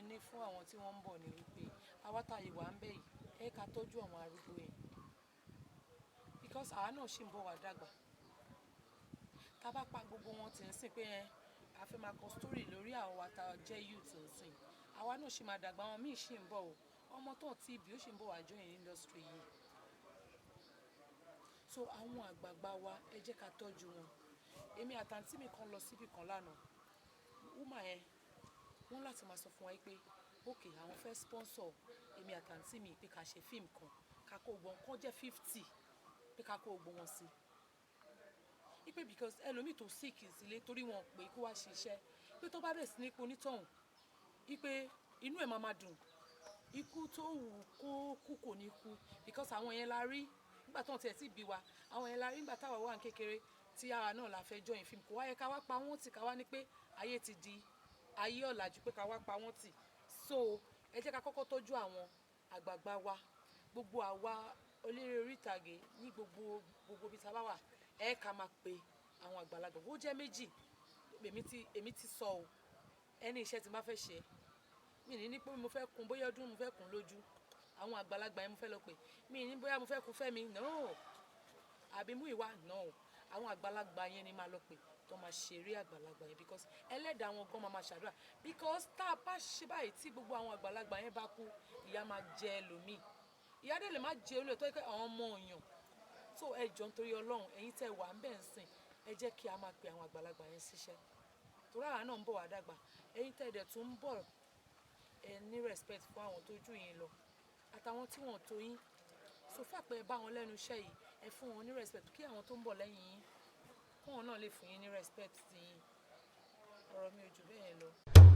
ní fún àwọn tí wọ́n ń bọ̀ ni wípé àwa tá ìwà ń bẹ̀ yìí, ẹ ká tọ́jú àwọn arúgbó yẹn, because àwa náà ṣì ń bọ̀ wá dàgbà. Tá a bá pa gbogbo wọn tí ń sìn pé ẹ a fẹ́ máa kọ story lórí àwa tá a jẹ́ youth ń sìn, àwa náà ṣì máa dàgbà. Àwọn míì ṣì ń bọ̀ o. Ọmọ tó ti bí ó ṣì ń bọ̀ wá join industry yìí. So àwọn àgbààgbà wa, ẹ jẹ́ ká tọ́jú wọn. Èmi àtàntí mi kan lọ síbì kan lánàá. Woman yẹn, wọ́n láti máa sọ fún wa pé ok, àwọn fẹ́ sponsor èmi àtàntí mi pé ká ṣe fíìmù kan, ká kó gbọ́n kán jẹ́ 50, pé ká kó gbọ́n wọn sí ipe, because ẹlòmíì tó sick sílé torí wọn pé kó wá ṣiṣẹ́, pé tó bá bẹ̀ sí ní ipò onítọ̀hún, ipe inú ẹ̀ máa ma dùn. Ikú tó wù kó kú kò ní kú, because àwọn yẹn la rí nígbà tó ń tiẹ̀ tí bí wa. Àwọn yẹn la rí nígbà táwa wà ní kékeré tí àwa náà la fẹ́ join film. Kò wáyé ká wá pa wọ́n tì, ká wá ní pé ayé ti di ayé ọ̀làjú, pé ká wá pa wọ́n tì. So ẹ jẹ́ ká kọ́kọ́ tọ́jú àwọn àgbààgbà wa. Gbogbo àwa eléré orí ìtàgé ní gbogbo gbogbo ibi tá a bá wà, ẹ ká máa pe àwọn àgbàlagbà. Ó jẹ́ méjì. Èmi ti sọ o, ẹni iṣẹ́ tí n bá fẹ́ ṣe, mi ní ní pé mo fẹ́ kun, bóyá ọdún mo fẹ́ kun lójú àwọn àgbàlagbà yẹn mo fẹ́ lọ pè. Mi ní bóyá mo fẹ́ kun Fẹ́mi, no, àbí mú ìwà, no. Àwọn àgbàlagbà yẹn ni máa lọ pè tó máa ṣeré àgbàlagbà yẹn, because ẹlẹ́dàá wọn gan máa máa ṣàdúrà, because tá a bá ṣe báyìí, tí gbogbo àwọn àgbàlagbà yẹn bá kú, ìyà máa jẹ ẹlòmíì. Ìyà dẹ̀ lè má jẹ olóòótọ́ tó yẹ kí àwọn ọmọ èèyàn. So ẹ jọ̀ọ́, nítorí Ọlọ́run, ẹ̀yin tẹ́ wà ń bẹ̀ ń sìn, ẹ jẹ́ kí a máa pe àwọn àgbàlagbà yẹn síṣẹ́, torí àwa náà ń bọ̀ wá dàgbà. Ẹ̀yin tẹ́ dẹ̀ tún ń bọ̀, ẹ ní respect fún àwọn tó jù yín lọ àtàwọn tí wọ́n tó yín. So fà pé ẹ bá wọn lẹ́nu iṣẹ́ yìí, ẹ fún wọn ní respect, kí àwọn tó ń bọ̀ lẹ́yìn yín, kówọn náà lè fún yín ní respect tí yín. Ọ̀rọ̀ mi ò jù bẹ́ẹ̀ lọ.